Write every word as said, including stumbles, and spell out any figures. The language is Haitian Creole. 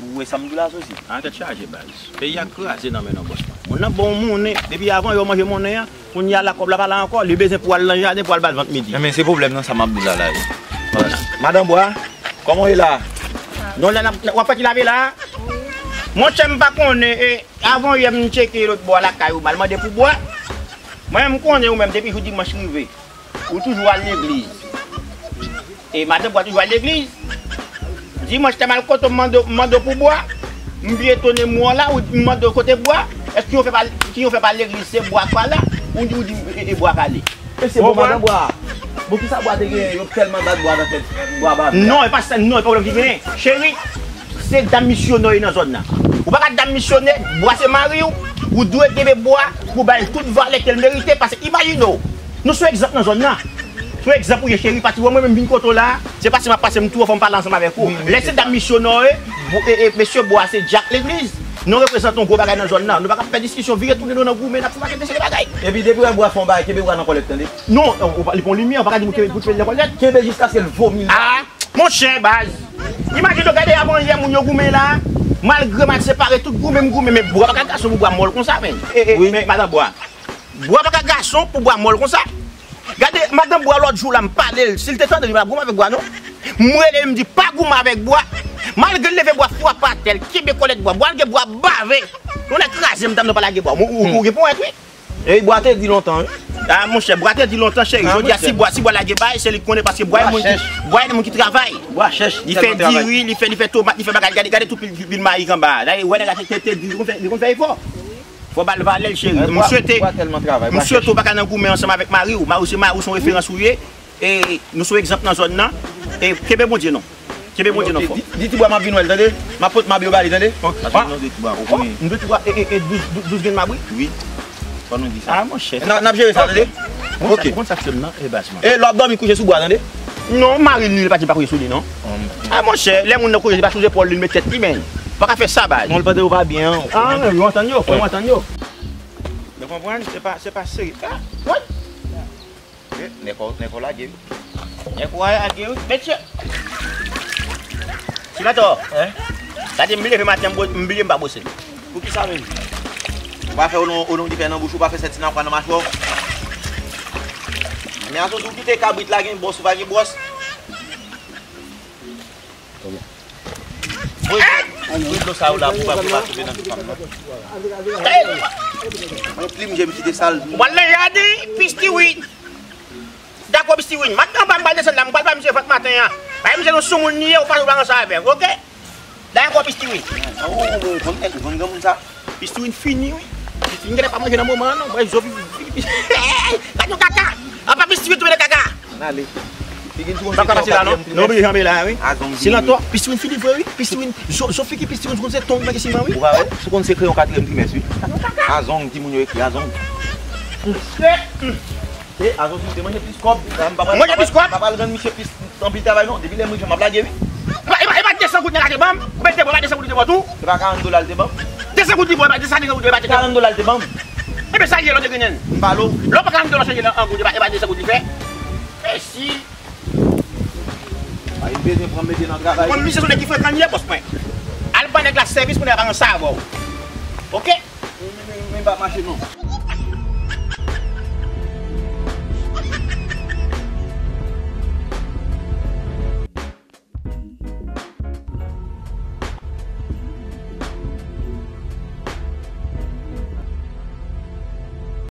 Ou wè sa m di w la, Sosi? A, tèt chaje, baz. Peyi a kraze nan men nou, bòs mwen. Moun nan ba w monnen, depi avan yè w manje monnen an, kounye a la kòb la pa la ankò, li bezwen pou al nan jaden pou al bat vant midi. Men se pwoblèm nan sa m ap di w la, la, wi. Madan Bwa, kòman w ye la? Non, la, w ap fè ti lave la? Monchè, m pa konnen, e, avan yè m tcheke lòt bò a lakay ou, m al mande pou bwa. Mwen, m konnen ou menm, depi jou dimanch rive, ou toujou al legliz. E madan Bwa toujou al legliz. Dimanch te mal kote w, m mande, m mande w pou bwa. M byen etone m wè w la, ou m mande w kote bwa. Èske yon fè pa, ki yon fè pa legliz, se bwa k pa la? Ou di, ou di, e, e bwa k ale. E se bon, madan Bwa. Bon, kisa bwa te genyen? Yo tèlman bat bwa nan tèt bwa ba. Non, e pa sa, non, e pa pwoblèm ki genyen. Cheri, se dam misyonè yo nan zòn nan. Ou pa ka dam misyonè, bwa se mari w, ou dwe kenbe bwa pou ba l tout valè ke l merite, paske imajine w, nou se yon egzanp nan zòn nan. Se yon egzanp ou ye, cheri, pati wè mwen menm vin kote w la, se pase m ap pase, m tou anfòm pale ansanm avèk ou. Lè se dam misyonè yo ye, bo- e, e, mesye bwa se dyak legliz. Nou reprezante yon gwo bagay nan zòn nan. Nou pa ka fè diskisyon, vire tounen nou nan goumen, n ap fè yon pakèt de seri bagay. Epi depi w wè bwa fè yon bagay, kenbe bwa nan kòlèt, tande. Non, ou pa- li pon limyè, ou pa ka di m kenbe bout fè l nan kòlèt. Kenbe jiskaske l vomi. A, monchè, baz. Imajine w gade avan yè moun yo goumen la. Malgre m al separe tout goumen m goumen, men bwa pa ka gason pou bwa mòl konsa, men. E, e, men madan bwa. Bwa pa ka gason pou bwa mòl konsa. Gade, madan bwa lòt jou la, m pale l. Si l te tande, li pa goumen avèk bwa, non. M rele l, m di, pa goumen avèk bwa. Malgre l leve bwa frape atè, l kenbe kòlèt bwa. Bwa lage bwa bave. Yon nèg kraze m, dam nan pa lage bwa. Ou, ou, ou gen ponyèt, wi. E bwa te di lontan, wi. A, monchè, bwa te di lontan, cheri. Jodi a, si bwa, si bwa lage bay, se li k konnen, paske bwa e moun ki, bwa e moun ki travay. Bwa chèch. Li fè diri, li fè, li fè tomat, li fè bagay. Gade, gade tout pil, pil mayik anba a. Dayè, wè nèg la te, te, te di, li konn fè, li konn fè efò. Fò ba l valè l, cheri. M swete, m swete w pa ka nan goumen ansanm avèk mari w. Mari w se mari w, se yon referans ou ye. E nou se yon egzanp nan zòn nan. E kenbe Bondye non. Kenbe Bondye non fò. Di, di ti bwa m ap vin wè l, tande. M ap pot mab yo ba li, tande. M dwe ti bwa, e, e, e douz, douz, douz grenn mab, wi. Wi. Fò nou di sa. A, monchè. N ap, n ap jere sa, tande. Ou konn sa k fè m nan, e baz mwen. E lè w ap dòmi, kouche sou bwa, tande. Non, mari l, li pa di pa kouche sou li, non. A, monchè, lè moun nan kouche, li pa sou zepòl li, li met tèt li, men. Pa ka fè sa, baz. Non, l pandan yo pa byen, an. A, non, yo antann yo, fò yo antann yo. Nou konprann, se pa, se pa serye. A, wè. Nèg ou, nèg ou lage, wi. Nèg ou lage, wi. Mesye. Ti Mantò. Hein? Gade, m leve maten, m bwo-, m bliye m pa bwose. Poukisa menm? Ou pa fè olon, olon ki fè nan bouch ou, ou pa fè sèt ti nan kwa nan machwè w. Men a sou ou kite kabrit la gen bwòs, ou pa gen bwòs. Voye dlo sa yo la pou pa, pou pa tonbe nan ti fanm nan. Mwen plim je m kite sal. W al nan jaden, Pistiwin. Dakò, Pistiwin. Maten anba m pral desann la, m pral bay misye vant maten an. Bay misye yon soumoun li ye, ou pa, ou pa ranse avè m, oke? Dakò, Pistiwin. Ou konn, ou konn granmoun sa? Pistiwin fini, wi. Pistiwin genlè pa manje nan moman an, non. Brèf, zo fini. Gad yon kaka. Apa Pistiwin tonbe nan kaka. Ann ale. Figi n sou konn se kreyon katriyèm trimès. Non, oblije janbe la, wi. Silantò, Pistiwin fini vre, wi. Pistiwin, zo, zo figi Pistiwin sou konn se tonm nan siman, wi. Ou pa wè? Sou konn se kreyon katriyèm trimès, wi. Azong, timoun yo ekri azong. E, azon si m te manje plis kòb, m pa pral, manje plis kòb? M pa pral rann misye plis anpil travay non. Depi lè m rive m ap lage wi. E pa, e pa, e pa de san goud nèg la te ban m? Ou mete bò, e pa de san goud li te ban w tou? Se pa karant dola l te ban m? De san goud li ban w, e pa de san goud li te ban w? Karant dola l te ban m. Ebyen sa l ye lè w te gen nen? M pale w. Lè w pran karant dola chanje l an goud, e pa, e pa de san goud li fè? Mesi. Ay, m bezwen pran m mete nan travay. Bon, misye se yon nèg ki frekan li ye, bòs mwen. Al ban nèg la sèvis pou nèg la pa ranse avè w. Oke? Men, men, men, men pa mache non.